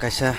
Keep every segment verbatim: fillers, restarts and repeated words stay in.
kaisa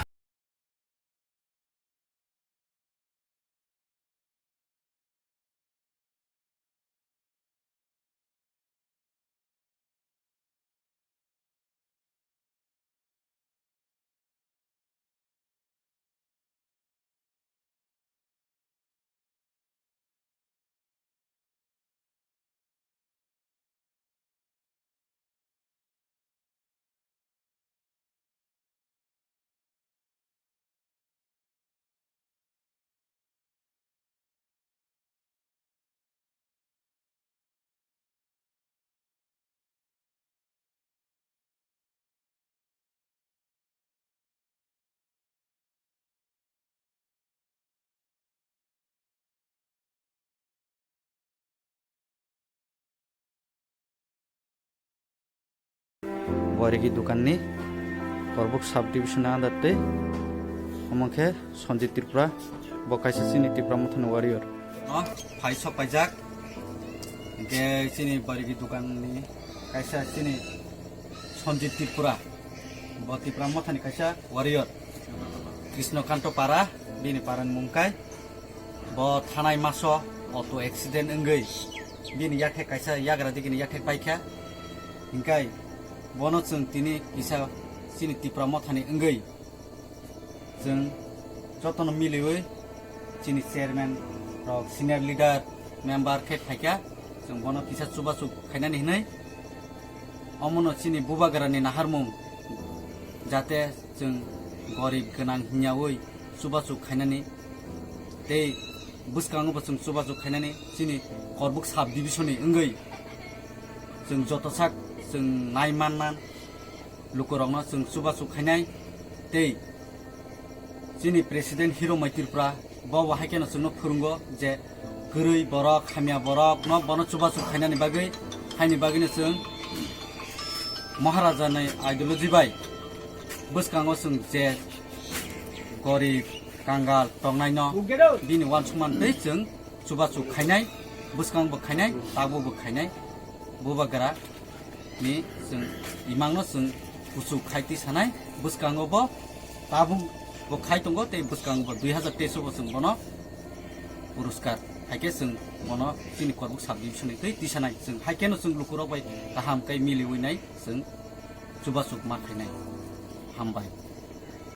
Warigi dukanni Korbuk subdivision under tei omo khe Sanjit Tripura, bo kaisa chini Tipra Mothani warrior. No, phai sok paijak. Hingke chini Warigi dukanni kaisa chini Sanjit Tripura, bo Tipra Mothani kaisa warrior. Krishna Kanto para, bini parani mung kai. Bo thanai maso auto accident wngwi bini yathek kaisa yagra digini yathek paikha. Hingkai bono chwng tini kisa chini Tipra Mothani wngwi chwng jotono miliwi chini chairman rok, senior leader, member khe phaikha, chwng bono kisa chubachu khainani hinwi. Omono chini bubagrani naharmung, jate chwng gorib gwnang hinyawi chubachu khainani tei bwskango bo chwng chubachu khainani chini Korbuk sub division ni wngwi chwng joto sak chwng nai manna lukurokno chwng chubachu khainai tei chini president Hiromai Tripura bo bo hai kheno chwngno phwrwngo je kwrwi borok, hamya borok no bono chubachu khainani bagwi, haini bagwino chwng Maharaja ni ideology bai bwskango chwng je gorib, kangal tongnaino bini uansukmani tei chwng chubachu khainai, bwskango bo khainai, tabuk bo khainai, bubagra ni chwng imangno chwng kuchuk khai twi sanai, bwskango bo tabuk bo khai tongo tei bwskango bo dui hazar teis o bo chwng bono puruskar hai khe chwng bono chini Korbuk sub division ni twi tisanai, chwng hai kheno chwng lukurok bai kaham khe miliwi nai chwng chubachuk ma khainai. Hambai.